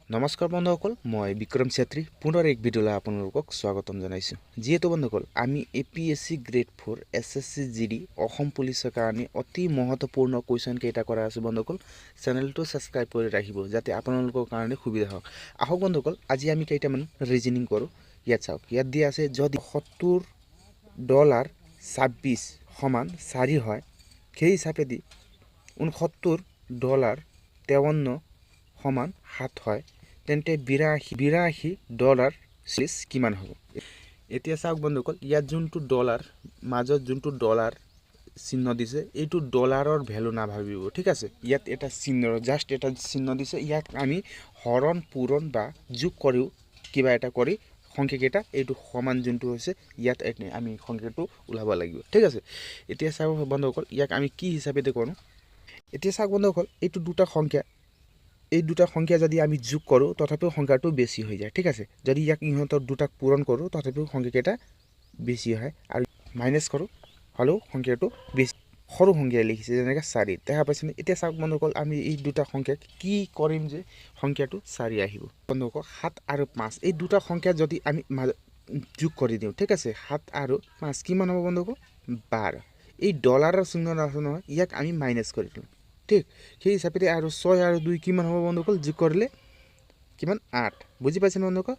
নমস্কাৰ বন্ধুসকল, মই বিক্ৰম চেত্ৰী পুনৰ এক ভিডিঅ'লৈ আপোনালোকক স্বাগতম জনাইছোঁ। যিহেতু বন্ধুসকল, আমি APSC grade 4, SSC GD, Assam পুলিচৰ কাৰণে অতি মহত্বপূৰ্ণ কুৱেশ্যন কেইটা কৰা আছোঁ। বন্ধুসকল, চেনেলটো ছাবস্ক্ৰাইব কৰি ৰাখিব যাতে আপোনালোকৰ কাৰণে সুবিধা হওক। আহক বন্ধুসকল, আজি আমি কেইটামান ৰিজনিং কৰোঁ। ইয়াত চাওক, ইয়াত দিয়া আছে, যদি $70 26 সমান 4 হয়, সেই হিচাপেদি $69 53 সমান 7 হয়, তেন্তে $82 40 কিমান হ'ব? এতিয়া চাওক বন্ধুসকল, ইয়াত যোনটো ডলাৰ, মাজত যোনটো ডলাৰ চিহ্ন দিছে, এইটো ডলাৰৰ ভেলু নাভাবিব, ঠিক আছে? ইয়াত এটা চিহ্ন, জাষ্ট এটা চিহ্ন দিছে। ইয়াত আমি হৰণ, পূৰণ বা যোগ কৰিও কিবা এটা কৰি সংখ্যাকেইটা এইটো সমান যোনটো হৈছে, ইয়াত আমি সংখ্যাটো ওলাব লাগিব, ঠিক আছে? এতিয়া চাওক বন্ধুসকল, ইয়াক আমি কি হিচাপে কৰোঁ? এতিয়া চাওক বন্ধুসকল, এইটো দুটা সংখ্যা, এই দুটা সংখ্যা যদি আমি যোগ কৰোঁ, তথাপিও সংখ্যাটো বেছি হৈ যায়, ঠিক আছে? যদি ইয়াক ইহঁতৰ দুটাক পূৰণ কৰোঁ, তথাপিও সংখ্যাকেইটা বেছি হয় আৰু মাইনাছ কৰোঁ হ'লেও সংখ্যাটো বেছি সৰু সংখ্যা লিখিছে, যেনেকৈ 4। দেখা পাইছেনে? এতিয়া চাওক বন্ধুসকল, আমি এই দুটা সংখ্যাক কি কৰিম যে সংখ্যাটো 4 আহিব? বন্ধুসকল, 7 আৰু 5, এই দুটা সংখ্যা যদি আমি যোগ কৰি দিওঁ, ঠিক আছে, 7 আৰু 5 কিমান হ'ব বন্ধুসকল? 12। এই ডলাৰৰ চিহ্ন আছে নহয়, ইয়াক আমি মাইনাছ কৰি দিওঁ, ঠিক সেই হিচাপে। আৰু 6 আৰু 2 কিমান হ'ব বন্ধুসকল? যোগ কৰিলে কিমান? 8। বুজি পাইছেনে বন্ধুসকল?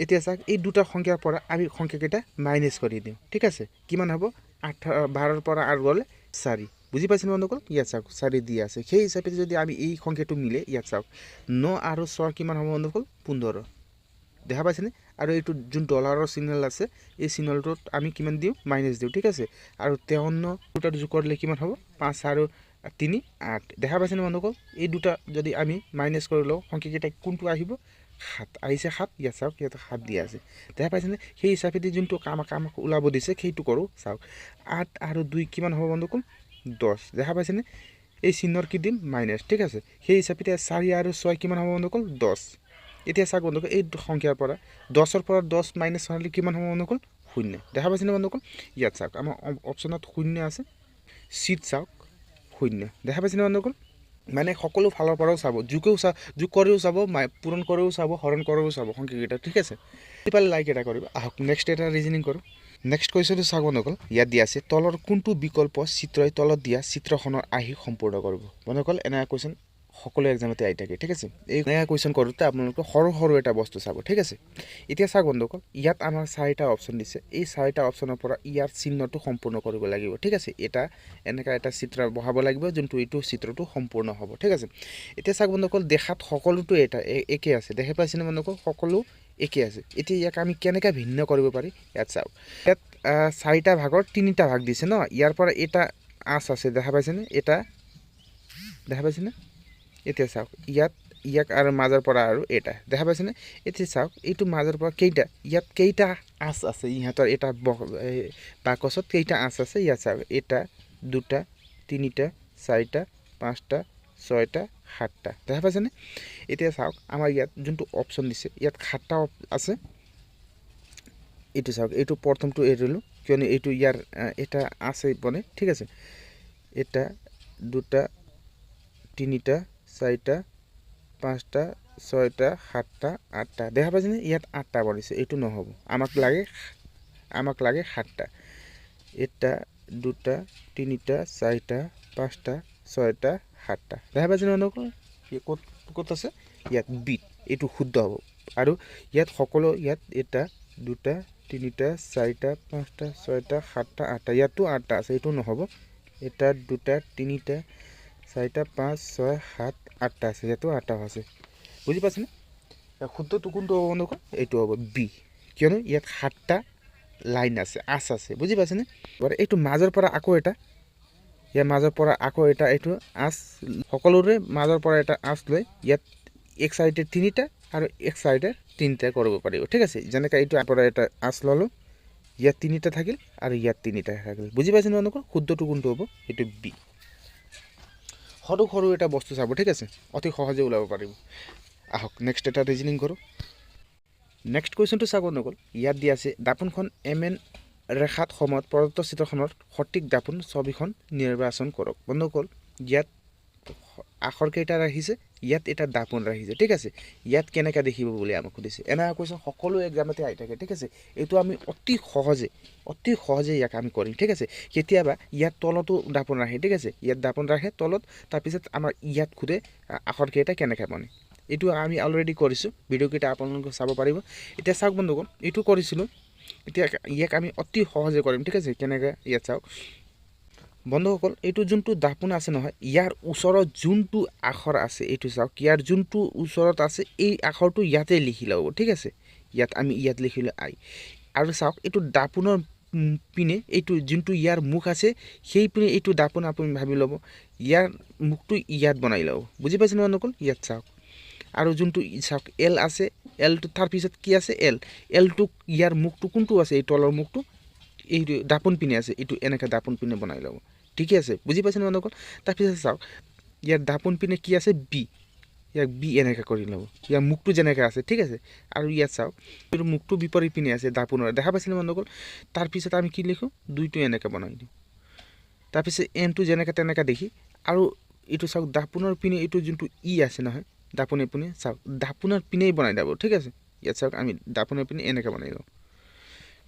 এতিয়া চাওক, এই দুটা সংখ্যাৰ পৰা আমি সংখ্যাকেইটা মাইনাছ কৰি দিওঁ, ঠিক আছে, কিমান হ'ব? 8, 12ৰ পৰা 8 গ'লে 4। বুজি পাইছেনে বন্ধুসকল? ইয়াত চাওক, 4 দি আছে। সেই হিচাপে যদি আমি এই সংখ্যাটো মিলে, ইয়াত চাওক, 9 আৰু 6 কিমান হ'ব বন্ধুসকল? 15। দেখা পাইছেনে? আৰু এইটো যোন ডলাৰৰ চিগনেল আছে, এই চিগনেলটোত আমি কিমান দিওঁ? মাইনাছ দিওঁ, ঠিক আছে? আৰু 53 দুটা যোগ কৰিলে কিমান হ'ব? 5 আৰু 3, 8। দেখা পাইছেনে বন্ধুসকল? এই দুটা যদি আমি মাইনাছ কৰি লওঁ, সংখ্যাকেইটা কোনটো আহিব? 7 আহিছে, 7। ইয়াত চাওক, ইয়াত 7 দিয়া আছে, দেখা পাইছেনে? সেই হিচাপেদি যোনটো কাম কাম ওলাব দিছে, সেইটো কৰোঁ। চাওক, 8 আৰু 2 কিমান হ'ব বন্ধুসকল? 10। দেখা পাইছেনে? এই চিহ্নৰ কি দিম? মাইনাছ, ঠিক আছে? সেই হিচাপে 4 আৰু 6 কিমান হ'ব বন্ধুসকল? 10। এতিয়া চাওক বন্ধুসকল, এই সংখ্যাৰ পৰা 10ৰ পৰা 10 মাইনাছ হ'লে কিমান হ'ব বন্ধুসকল? 0। দেখা পাইছেনে বন্ধুসকল? ইয়াত চাওক, আমাৰ অপশ্যনত 0 আছে। চিত চাওক, 0। দেখা পাইছেনে বন্ধুসকল? মানে সকলো ফালৰ পৰাও চাব, যোগেও যোগ কৰিও চাব, পূৰণ কৰিও চাব, হৰণ কৰিও চাব সংখ্যাকেইটা, ঠিক আছে? পালে লাইক এটা কৰিব। আহক, নেক্সট এটা ৰিজনিং কৰোঁ। নেক্সট কুৱেশ্যনটো চাওক বন্ধুসকল, ইয়াত দিয়া আছে, তলৰ কোনটো বিকল্প চিত্ৰই তলত দিয়া চিত্ৰখনৰ আৰ্হি সম্পূৰ্ণ কৰিব? বন্ধুসকল, এনে কুৱেশ্যন সকলো এক্সামতে আহি থাকে, ঠিক আছে? এই এনে কুৱেশ্যন কৰোঁতে আপোনালোকে সৰু সৰু এটা বস্তু চাব, ঠিক আছে? এতিয়া চাওক বন্ধুসকল, ইয়াত আমাৰ চাৰিটা অপশ্যন দিছে। এই চাৰিটা অপশ্যনৰ পৰা ইয়াৰ চিহ্নটো সম্পূৰ্ণ কৰিব লাগিব, ঠিক আছে? এটা এনেকুৱা এটা চিত্ৰ বহাব লাগিব যোনটো এইটো চিত্ৰটো সম্পূৰ্ণ হ'ব, ঠিক আছে? এতিয়া চাওক বন্ধুসকল, দেখাত সকলোটো এটা একে আছে। দেখা পাইছেনে বন্ধুসকল? সকলো একে আছে। এতিয়া ইয়াক আমি কেনেকৈ ভিন্ন কৰিব পাৰি? ইয়াত চাওক, ইয়াত চাৰিটা ভাগৰ তিনিটা ভাগ দিছে ন? ইয়াৰ পৰা এটা আঁচ আছে, দেখা পাইছেনে? এটা দেখা পাইছেনে? এতিয়া চাওক, ইয়াত ইয়াক আৰু মাজৰ পৰা আৰু এটা দেখা পাইছেনে? এতিয়া চাওক, এইটো মাজৰ পৰা কেইটা, ইয়াত কেইটা আঁচ আছে? ইহঁতৰ এটা বাকচত কেইটা আঁচ আছে? ইয়াত চাওক, এটা, দুটা, তিনিটা, চাৰিটা, পাঁচটা, ছয়টা, সাতটা। দেখা পাইছেনে? এতিয়া চাওক, আমাৰ ইয়াত যোনটো অপশ্যন দিছে, ইয়াত সাতটা আছে। এইটো চাওক, এইটো প্ৰথমটো এৰিলোঁ, কিয়নো এইটো ইয়াৰ এটা আছে বনে, ঠিক আছে? এটা, দুটা, তিনিটা, চাৰিটা, পাঁচটা, ছয়টা, সাতটা, আঠটা। দেখা পাইছেনে? ইয়াত আঠটা বনিছে, এইটো নহ'ব। আমাক লাগে সাতটা। এটা, দুটা, তিনিটা, চাৰিটা, পাঁচটা, ছয়টা, সাতটা। দেখা পাইছেনে বন্ধুসকল? ক'ত ক'ত আছে? ইয়াত বিত এইটো শুদ্ধ হ'ব। আৰু ইয়াত সকলো, ইয়াত এটা, দুটা, তিনিটা, চাৰিটা, পাঁচটা, ছয়টা, সাতটা, আঠটা। ইয়াতো আঠটা আছে, এইটো নহ'ব। এটা, দুটা, তিনিটা, চাৰিটা, পাঁচ, ছয়, সাত, আঠটা আছে, ইয়াতো আঠটা আছে। বুজি পাইছেনে? শুদ্ধটো কোনটো হ'ব বন্ধুসকল? এইটো হ'ব বি, কিয়নো ইয়াত সাতটা লাইন আছে, আঁচ আছে। বুজি পাইছেনে? এইটো মাজৰ পৰা আকৌ এটা, ইয়াৰ মাজৰ পৰা আকৌ এটা, এইটো আঁচ, সকলোৰে মাজৰ পৰা এটা আঁচ লৈ ইয়াত এক চাইডে তিনিটা আৰু এক চাইডে তিনিটা কৰিব পাৰিব, ঠিক আছে? যেনেকৈ এইটো পৰা এটা আঁচ ল'লোঁ, ইয়াত তিনিটা থাকিল আৰু ইয়াত তিনিটা থাকিল। বুজি পাইছেনে বন্ধুসকল? শুদ্ধটো কোনটো হ'ব? এইটো বি। সৰু সৰু এটা বস্তু চাব, ঠিক আছে? অতি সহজে ওলাব পাৰিব। আহক, নেক্সট এটা ৰিজনিং কৰোঁ। নেক্সট কুৱেশ্যনটো চাব নগ'ল, ইয়াত দিয়া আছে, দাপোনখন এম এন ৰেখাত সময়ত প্ৰদত্ত চিত্ৰখনৰ সঠিক দাপোন ছবিখন নিৰ্বাচন কৰক। বন্ধুসকল, ইয়াত আখৰকেইটা ৰাখিছে, ইয়াত এটা দাপোন ৰাখিছে, ঠিক আছে। ইয়াত কেনেকৈ দেখিব বুলি আমাক সুধিছে। এনেকুৱা কুৱেশ্যন সকলো এক্সামতে আহি থাকে, ঠিক আছে। এইটো আমি অতি সহজে ইয়াক আমি কৰিম, ঠিক আছে। কেতিয়াবা ইয়াত তলতো দাপোন ৰাখে, ঠিক আছে। ইয়াত দাপোন ৰাখে তলত, তাৰপিছত আমাৰ ইয়াত সোধে আখৰকেইটা কেনেকৈ বনে। এইটো আমি অলৰেডি কৰিছোঁ, ভিডিঅ'কেইটা আপোনালোকে চাব পাৰিব। এতিয়া চাওক বন্ধুসকল, এইটো কৰিছিলোঁ, এতিয়া ইয়াক আমি অতি সহজে কৰিম, ঠিক আছে। কেনেকৈ, ইয়াত চাওক বন্ধুসকল, এইটো যোনটো দাপোন আছে নহয়, ইয়াৰ ওচৰত যোনটো আখৰ আছে, এইটো চাওক, ইয়াৰ যোনটো ওচৰত আছে এই আখৰটো ইয়াতে লিখি ল'ব, ঠিক আছে। ইয়াত আমি ইয়াত লিখিলোঁ আই। আৰু চাওক, এইটো দাপোনৰ পিনে এইটো যোনটো ইয়াৰ মুখ আছে সেই পিনে এইটো দাপোন আপুনি ভাবি ল'ব, ইয়াৰ মুখটো ইয়াত বনাই ল'ব। বুজি পাইছেনে বন্ধুসকল? ইয়াত চাওক, আৰু যোনটো চাওক এল আছে, এলটো তাৰপিছত কি আছে? এল। এলটো ইয়াৰ মুখটো কোনটো আছে? এই তলৰ মুখটো এইটো দাপোন পিনে আছে, এইটো এনেকৈ দাপোন পিনে বনাই ল'ব। ঠিকে আছে, বুজি পাইছেনে বন্ধুসকল? তাৰপিছত চাওক, ইয়াৰ দাপোন পিনে কি আছে? বি। ইয়াক বি এনেকৈ কৰি ল'ব, ইয়াৰ মুখটো যেনেকৈ আছে, ঠিক আছে। আৰু ইয়াত চাওক, এইটো মুখটো বিপৰীত পিনে আছে দাপোনৰ, দেখা পাইছেনে বন্ধুসকল? তাৰপিছত আমি কি লিখোঁ? দুইটো এনেকৈ বনাই দিওঁ। তাৰপিছত এমটো যেনেকৈ তেনেকৈ দেখি। আৰু এইটো চাওক, দাপোনৰ পিনে এইটো যোনটো ই আছে নহয়, দাপোনে পিনে চাওক, দাপোনৰ পিনেই বনাই যাব, ঠিক আছে। ইয়াত চাওক, আমি দাপোনৰ পিনে এনেকৈ বনাই লওঁ,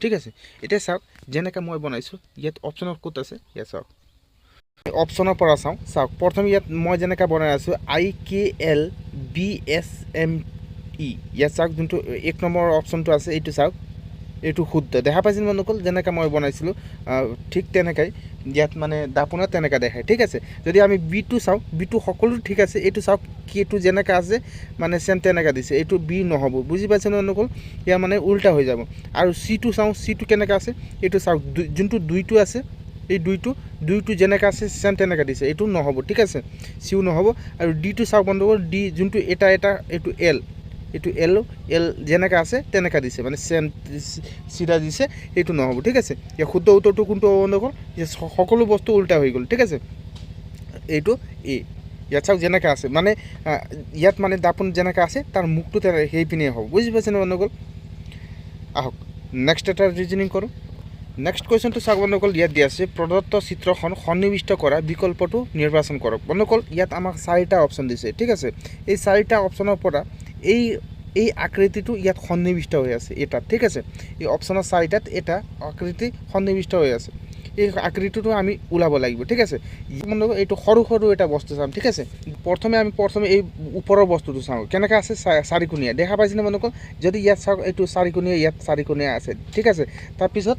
ঠিক আছে। এতিয়া চাওক, যেনেকৈ মই বনাইছোঁ, ইয়াত অপশ্যনত ক'ত আছে? ইয়াত চাওক, অপশ্যনৰ পৰা চাওঁ। চাওক, প্ৰথম ইয়াত মই যেনেকৈ বনাই আছোঁ, I K L B S M E। ইয়াত চাওক, যোনটো 1 নম্বৰ অপশ্যনটো আছে, এইটো চাওক, এইটো শুদ্ধ। দেখা পাইছিল বন্ধুসকল? যেনেকৈ মই বনাইছিলোঁ ঠিক তেনেকৈ ইয়াত মানে দাপোনত তেনেকৈ দেখায়, ঠিক আছে। যদি আমি বিটো চাওঁ, বিটো সকলো ঠিক আছে। এইটো চাওক, কেটো যেনেকৈ আছে মানে চেম তেনেকৈ দিছে, এইটো বি নহ'ব। বুজি পাইছে বন্ধুসকল? ইয়াৰ মানে উল্টা হৈ যাব। আৰু চিটো চাওঁ, চিটো কেনেকৈ আছে? এইটো চাওক, যোনটো দুইটো আছে, এই দুইটো যেনেকৈ আছে চেম তেনেকৈ দিছে, এইটো নহ'ব, ঠিক আছে, চিও নহ'ব। আৰু ডিটো চাওক বন্ধুসকল, ডি যোনটো এটা এটা এইটো এল, এইটো এল, এল যেনেকৈ আছে তেনেকৈ দিছে, মানে চেম চিধা দিছে, সেইটো নহ'ব, ঠিক আছে। ইয়াৰ শুদ্ধ উত্তৰটো কোনটো হ'ব বন্ধুসকল? সকলো বস্তু উল্টা হৈ গ'ল, ঠিক আছে। এইটো এ। ইয়াত চাওক, যেনেকৈ আছে, মানে ইয়াত মানে দাপোন যেনেকৈ আছে তাৰ মুখটো সেইপিনে হ'ব। বুজি পাইছেনে বন্ধুসকল? আহক, নেক্সট এটা ৰিজনিং কৰোঁ। নেক্সট কুৱেশ্যনটো চাওক বন্ধুসকল, ইয়াত দিয়া আছে, প্ৰদত্ত চিত্ৰখন সন্নিৱিষ্ট কৰা বিকল্পটো নিৰ্বাচন কৰক। বন্ধুসকল, ইয়াত আমাক চাৰিটা অপশ্যন দিছে, ঠিক আছে। এই চাৰিটা অপশ্যনৰ পৰা এই আকৃতিটো ইয়াত সন্নিৱিষ্ট হৈ আছে এটাত, ঠিক আছে। এই অপশ্যনৰ চাৰিটাত এটা আকৃতি সন্নিৱিষ্ট হৈ আছে, এই আকৃতিটো আমি ওলাব লাগিব, ঠিক আছে। বন্ধুসকল, এইটো সৰু সৰু এটা বস্তু চাম, ঠিক আছে। প্ৰথমে আমি এই ওপৰৰ বস্তুটো চাওঁ কেনেকৈ আছে। চাৰিকোণীয়া দেখা পাইছেনে বন্ধুসকল? যদি ইয়াত চাওক, এইটো চাৰিকোণীয়া, ইয়াত চাৰিকোণীয়া আছে, ঠিক আছে। তাৰপিছত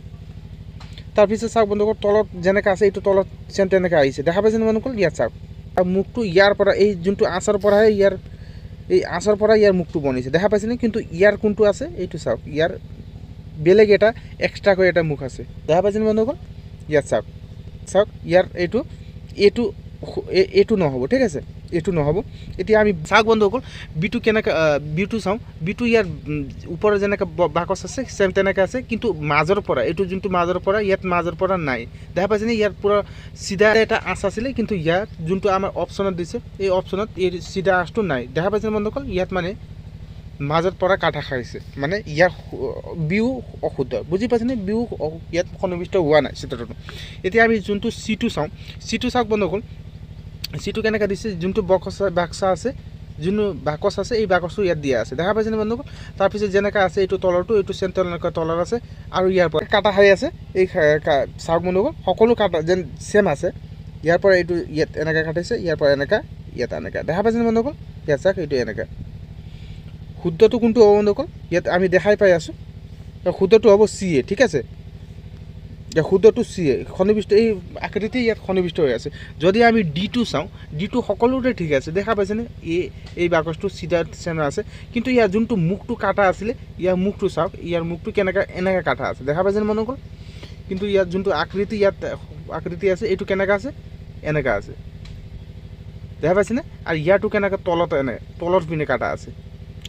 চাওক বন্ধুসকল, তলত যেনেকৈ আছে এইটো তলত চেম তেনেকৈ আহিছে, দেখা পাইছেনে বন্ধুসকল? ইয়াত চাওক, আৰু মুখটো ইয়াৰ পৰা এই যোনটো আঁচৰ পৰাহে ইয়াৰ এই আঁচৰ পৰা ইয়াৰ মুখটো বনিছে, দেখা পাইছেনে? কিন্তু ইয়াৰ কোনটো আছে, এইটো চাওক, ইয়াৰ বেলেগ এটা এক্সট্ৰাকৈ এটা মুখ আছে, দেখা পাইছেনে বন্ধুসকল? ইয়াত চাওক, চাওক ইয়াৰ এইটো নহ'ব, ঠিক আছে, এইটো নহ'ব। এতিয়া আমি চাওক বন্ধুসকল, বিটো কেনেকৈ, বিটো চাওঁ। বিটো ইয়াৰ ওপৰত যেনেকৈ বাকচ আছে চেম তেনেকৈ আছে, কিন্তু মাজৰ পৰা এইটো যোনটো মাজৰ পৰা ইয়াত মাজৰ পৰা নাই, দেখা পাইছেনে? ইয়াত পূৰা চিধা এটা আঁচ আছিলে, কিন্তু ইয়াত যোনটো আমাৰ অপশ্যনত দিছে, এই অপশ্যনত এই চিধা আঁচটো নাই, দেখা পাইছেনে বন্ধুসকল? ইয়াত মানে মাজত পৰা কাটা খাইছে, মানে ইয়াৰ বিও অশুদ্ধ। বুজি পাইছেনে? বিও ইয়াত সন্নিৱিষ্ট হোৱা নাই চিত্ৰটো। এতিয়া আমি যোনটো চিটো চাওঁ, চিটো চাওক বন্ধুসকল, চিটো কেনেকৈ দিছে। যোনটো বক্স বাক্সা আছে, যোনটো বাকচ আছে, এই বাকচটো ইয়াত দিয়া আছে, দেখা পাইছেনে বন্ধুসকল? তাৰপিছত যেনেকৈ আছে এইটো তলৰটো, এইটো চেম তেনেকুৱা তলত আছে আৰু ইয়াৰ পৰা কাটা খাই আছে। এই চাওক বন্ধুসকল, সকলো কাটা যেন চেম আছে। ইয়াৰ পৰা এইটো ইয়াত এনেকৈ কাটিছে, ইয়াৰ পৰা এনেকৈ, ইয়াত এনেকৈ, দেখা পাইছেনে বন্ধুসকল? ইয়াত চাওক, এইটো এনেকৈ। শুদ্ধটো কোনটো হ'ব বন্ধুসকল? ইয়াত আমি দেখাই পাই আছোঁ, শুদ্ধটো হ'ব চি এ, ঠিক আছে। শুদ্ধটো চি এ সন্নিৱিষ্ট, এই আকৃতি ইয়াত সন্নিৱিষ্ট হৈ আছে। যদি আমি ডিটো চাওঁ, ডিটো সকলোতে ঠিক আছে, দেখা পাইছেনে? এই বাকচটো চিধা চেম আছে, কিন্তু ইয়াৰ যোনটো মুখটো কাটা আছিলে, ইয়াৰ মুখটো চাওক, ইয়াৰ মুখটো কেনেকৈ এনেকৈ কাটা আছে, দেখা পাইছেনে বন্ধুসকল? কিন্তু ইয়াত যোনটো আকৃতি, ইয়াত আকৃতি আছে, এইটো কেনেকৈ আছে? এনেকৈ আছে, দেখা পাইছেনে? আৰু ইয়াৰটো কেনেকৈ তলত, এনে তলৰ পিনে কাটা আছে।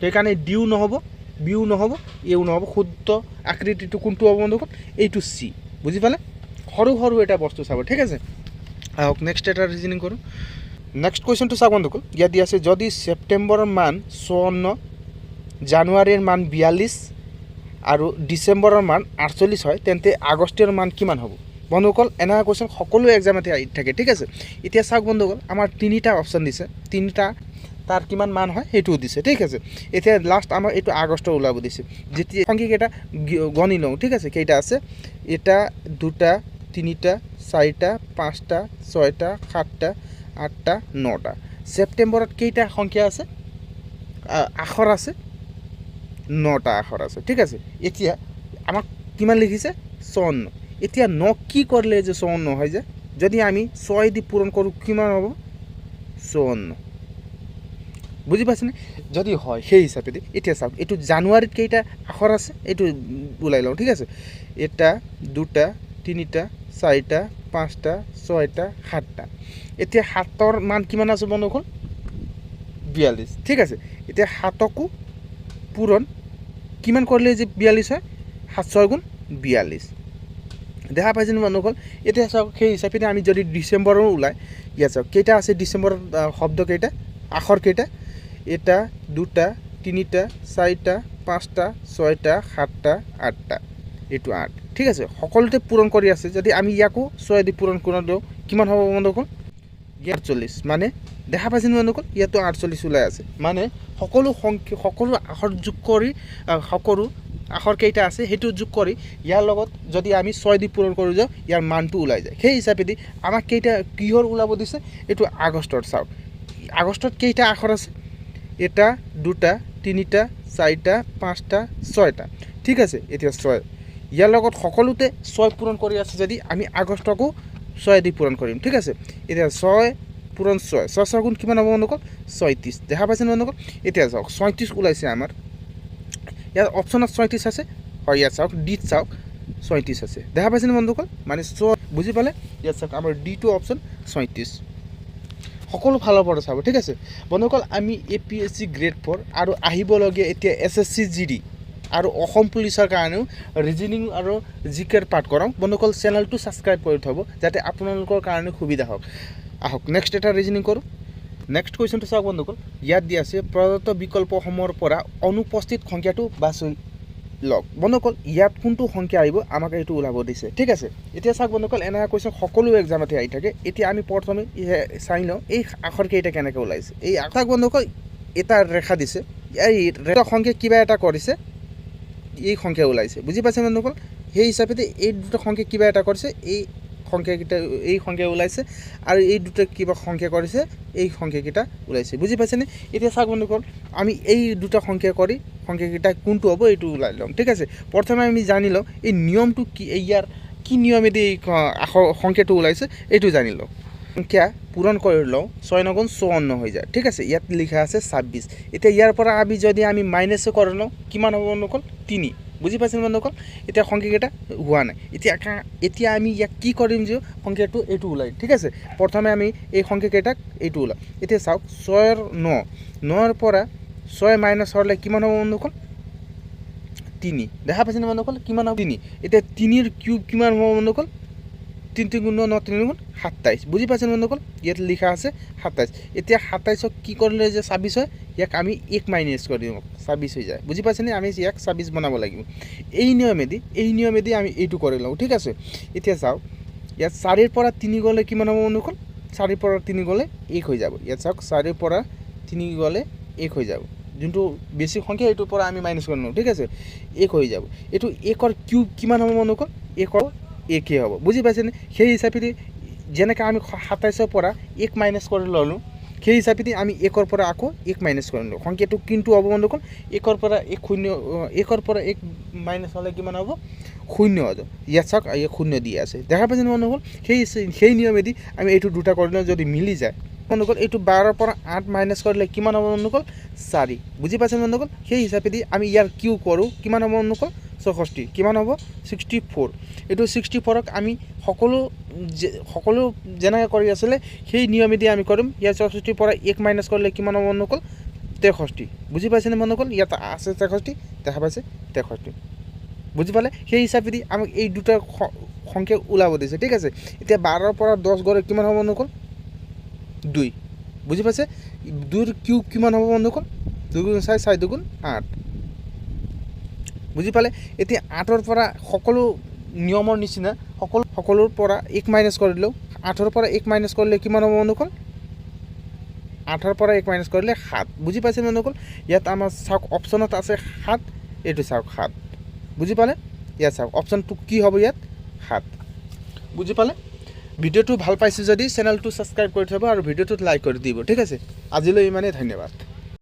সেইকাৰণে ডিও নহ'ব, বিও নহ'ব, এও নহ'ব। শুদ্ধ আকৃতিটো কোনটো হ'ব বন্ধুসকল? এইটো চি। বুজি পালে? সৰু সৰু এটা বস্তু চাব, ঠিক আছে। আহক, নেক্সট এটা ৰিজনিং কৰোঁ। নেক্সট কুৱেশ্যনটো চাওক বন্ধুসকল, ইয়াত দিয়া আছে, যদি ছেপ্টেম্বৰৰ মান 54, জানুৱাৰীৰ মান 42 আৰু ডিচেম্বৰৰ মান 48 হয়, তেন্তে আগষ্টৰ মান কিমান হ'ব? বন্ধুসকল, এনেকুৱা কুৱেশ্যন সকলো এক্সামতে আহি থাকে, ঠিক আছে। এতিয়া চাওক বন্ধুসকল, আমাৰ তিনিটা অপশ্যন দিছে, তিনিটা তাৰ কিমান মান হয় সেইটোও দিছে, ঠিক আছে। এতিয়া লাষ্ট আমাৰ এইটো আগষ্টৰ ওলাব দিছে। যেতিয়া সংখ্যাকেইটা গণি লওঁ, ঠিক আছে, কেইটা আছে, এটা, দুটা, তিনিটা, চাৰিটা, পাঁচটা, ছয়টা, সাতটা, আঠটা, নটা। ছেপ্টেম্বৰত কেইটা সংখ্যা আছে, আখৰ আছে, নটা আখৰ আছে, ঠিক আছে। এতিয়া আমাক কিমান লিখিছে, 54। এতিয়া ন কি কৰিলে যে 54 হৈ যায়, যদি আমি 6 দি পূৰণ কৰোঁ কিমান হ'ব, 54। বুজি পাইছেনে? যদি হয় সেই হিচাপে দি। এতিয়া চাওক এইটো জানুৱাৰীত কেইটা আখৰ আছে এইটো ওলাই লওঁ, ঠিক আছে। এটা, দুটা, তিনিটা, চাৰিটা, পাঁচটা, ছয়টা, সাতটা। এতিয়া সাতৰ মান কিমান আছে বন্ধুসকল, 42, ঠিক আছে। এতিয়া সাতকো পূৰণ কিমান কৰিলে যে 42 হয়, সাত ছয় গুণ 42। দেখা পাইছেনে বন্ধুসকল? এতিয়া চাওক সেই হিচাপে আমি যদি ডিচেম্বৰো ওলায়, ইয়াত চাওক কেইটা আছে ডিচেম্বৰত, শব্দ কেইটা, আখৰ কেইটা, এটা, দুটা, তিনিটা, চাৰিটা, পাঁচটা, ছয়টা, সাতটা, আঠটা, এইটো 8, ঠিক আছে। সকলোতে পূৰণ কৰি আছে। যদি আমি ইয়াকো 6 দি পূৰণ কৰি দিওঁ কিমান হ'ব বন্ধুসকল, 48। মানে দেখা পাইছেনে বন্ধুসকল, ইয়াতো 48 ওলাই আছে। মানে সকলো সংখ্যা, সকলো আখৰ যোগ কৰি, সকলো আখৰ কেইটা আছে সেইটো যোগ কৰি ইয়াৰ লগত যদি আমি 6 দি পূৰণ কৰি যাওঁ ইয়াৰ মানটো ওলাই যায়। সেই হিচাপেদি আমাক কেইটা কিহৰ ওলাব দিছে, এইটো আগষ্টৰ। চাওক আগষ্টত কেইটা আখৰ আছে, এটা, দুটা, তিনিটা, চাৰিটা, পাঁচটা, ছয়টা, ঠিক আছে। এতিয়া 6 ইয়াৰ লগত সকলোতে 6 পূৰণ কৰি আছে, যদি আমি আগষ্টকো 6 দি পূৰণ কৰিম, ঠিক আছে। এতিয়া 6 পূৰণ 6, ছয় ছয় গুণ কিমান হ'ব বন্ধুসকল, 36। দেখা পাইছেনে বন্ধুসকল? এতিয়া চাওক 36 ওলাইছে আমাৰ। ইয়াত অপশ্যনত 36 আছে, হয়, ইয়াত চাওক ডিত চাওক 36 আছে। দেখা পাইছেনে বন্ধুসকল? মানে 6, বুজি পালে? ইয়াত চাওক আমাৰ ডিটো অপশ্যন 36। সকলো ফালৰ পৰা চাব, ঠিক আছে বন্ধুসকল। আমি A P S C grade 4 আৰু আহিবলগীয়া এতিয়া S S C G D আৰু অসম পুলিচৰ কাৰণেও ৰিজনিং আৰু জি কেৰ পাঠ কৰাওঁ। বন্ধুসকল, চেনেলটো ছাবস্ক্ৰাইব কৰি থ'ব যাতে আপোনালোকৰ কাৰণে সুবিধা হওক। আহক নেক্সট এটা ৰিজনিং কৰোঁ। নেক্সট কুৱেশ্যনটো চাওক বন্ধুসকল, ইয়াত দিয়া আছে প্ৰদত্ত বিকল্পসমূহৰ পৰা অনুপস্থিত সংখ্যাটো বাছি লওক। বন্ধুসকল, ইয়াত কোনটো সংখ্যা আহিব আমাক এইটো ওলাব দিছে, ঠিক আছে। এতিয়া চাওক বন্ধুসকল, এনেকুৱা কুৱেশ্যন সকলো এক্সামতে আহি থাকে। এতিয়া আমি প্ৰথমে চাই লওঁ এই আখৰকেইটা কেনেকৈ ওলাইছে। এই আখৰ বন্ধুসকল এটা ৰেখা দিছে, এই ৰেখা সংখ্যা কিবা এটা কৰিছে, এই সংখ্যা ওলাইছে। বুজি পাইছে বন্ধুসকল? সেই হিচাপে এই দুটা সংখ্যা কিবা এটা কৰিছে, এই সংখ্যাকেইটা এই সংখ্যা ওলাইছে, আৰু এই দুটা কিবা সংখ্যা কৰিছে, এই সংখ্যাকেইটা ওলাইছে। বুজি পাইছেনে? এতিয়া চাওক বন্ধুসকল, আমি এই দুটা সংখ্যা কৰি সংখ্যাকেইটা কোনটো হ'ব এইটো ওলাই ল'ম, ঠিক আছে। প্ৰথমে আমি জানি লওঁ এই নিয়মটো কি, এই ইয়াৰ কি নিয়মেদি এই আখৰ সংখ্যাটো ওলাইছে এইটো জানি লওঁ। সংখ্যা পূৰণ কৰি লওঁ, 6 নগুণ 54 হৈ যায়, ঠিক আছে। ইয়াত লিখা আছে 26। এতিয়া ইয়াৰ পৰা আমি যদি মাইনাছো কৰি লওঁ কিমান হ'ব বন্ধুসকল, 3। বুজি পাইছেনে বন্ধুসকল? এতিয়া সংখ্যাকেইটা হোৱা নাই। এতিয়া আমি ইয়াক কি কৰিম যে সংখ্যাটো এইটো ওলাই, ঠিক আছে। প্ৰথমে আমি এই সংখ্যাকেইটাক এইটো ওলাম। এতিয়া চাওক ছয়ৰ ন, নৰ পৰা 6 মাইনাছ হ'লে কিমান হ'ব বন্ধুসকল, 3। দেখা পাইছেনে বন্ধুসকল, কিমান হ'ব, 3। এতিয়া তিনিৰ কিউব কিমান হ'ব বন্ধুসকল, তিনি তিনি গুণ ন, তিনি গুণ 27। বুজি পাইছেনে বন্ধুসকল? ইয়াত লিখা আছে 27। এতিয়া 27ক কি কৰিলে যে 26 হয়, ইয়াক আমি 1 মাইনাছ কৰি দিওঁ, 26 হৈ যায়। বুজি পাইছেনে? আমি ইয়াক 26 বনাব লাগিব। এই নিয়মেদি আমি এইটো কৰি লওঁ, ঠিক আছে। এতিয়া চাওক ইয়াত চাৰিৰ পৰা 3 গ'লে কিমান হ'ব বন্ধুসকল, চাৰিৰ পৰা 3 গ'লে 1 হৈ যাব। ইয়াত চাওক চাৰিৰ পৰা 3 গ'লে 1 হৈ যাব। যোনটো বেছি সংখ্যা এইটোৰ পৰা আমি মাইনাছ কৰি লওঁ, ঠিক আছে, 1 হৈ যাব। এইটো একৰ কিউব কিমান হ'ব বন্ধুসকল, একৰ একেই হ'ব। বুজি পাইছেনে? সেই হিচাপেদি যেনেকৈ আমি 27ৰ পৰা 1 মাইনাছ কৰি ল'লোঁ, সেই হিচাপেদি আমি একৰ পৰা আকৌ 1 মাইনাছ কৰি ল'লোঁ। সংখ্যাটো কিন্তু হ'ব বন্ধুসকল, একৰ পৰা এক শূন্য, একৰ পৰা 1 মাইনাছ হ'লে কিমান হ'ব, শূন্য হ'ব। ইয়াত চাওক ইয়াত শূন্য দি আছে, দেখা পাইছেনে বন্ধুসকল? সেই নিয়মেদি আমি এইটো দুটা কৰিলে যদি মিলি যায় বন্ধুসকল, এইটো বাৰৰ পৰা 8 মাইনাছ কৰিলে কিমান হ'ব বন্ধুসকল, 4। বুজি পাইছেনে বন্ধুসকল? সেই হিচাপেদি আমি ইয়াৰ কিউ কৰোঁ, কিমান হ'ব বন্ধুসকল, 64। কিমান হ'ব, 64। এইটো 64ক আমি সকলো যেনেকৈ কৰি আছিলে সেই নিয়মেদি আমি কৰিম। ইয়াৰ 64ৰ পৰা 1 মাইনাছ কৰিলে কিমান হ'ব বন্ধুসকল, 63। বুজি পাইছেনে বন্ধুসকল? ইয়াত আছে 63, দেখা পাইছে 63। বুজি পালে? সেই হিচাপেদি আমাক এই দুটা সংখ্যা ওলাব দিছে, ঠিক আছে। এতিয়া বাৰৰ পৰা 10 গ'লে কিমান হ'ব বন্ধুসকল, 2। বুজি পাইছে? 2ৰ কিউব কিমান হ'ব বন্ধুসকল, দুই গুণ চাৰি, চাৰি দুগুণ 8। বুজি পালে? এতিয়া 8ৰ পৰা সকলো নিয়মৰ নিচিনা সকলোৰ পৰা 1 মাইনাছ কৰি দিলেও, 8ৰ পৰা 1 মাইনাছ কৰিলে কিমান হ'ব বন্ধুসকল? 8ৰ পৰা 1 মাইনাছ কৰিলে 7। বুজি পাইছে বন্ধুসকল? ইয়াত আমাৰ চাওক অপশ্যনত আছে 7, এইটো চাওক 7। বুজি পালে? ইয়াত চাওক অপশ্যনটো কি হ'ব ইয়াত 7। বুজি পালে? ভিডিঅ'টো ভাল পাইছে যদি চেনেলটো ছাবস্ক্ৰাইব কৰি থ'ব আৰু ভিডিঅ'টোত লাইক কৰি দিব। ঠিক আছে, আজিলৈ ইমানেই, ধন্যবাদ।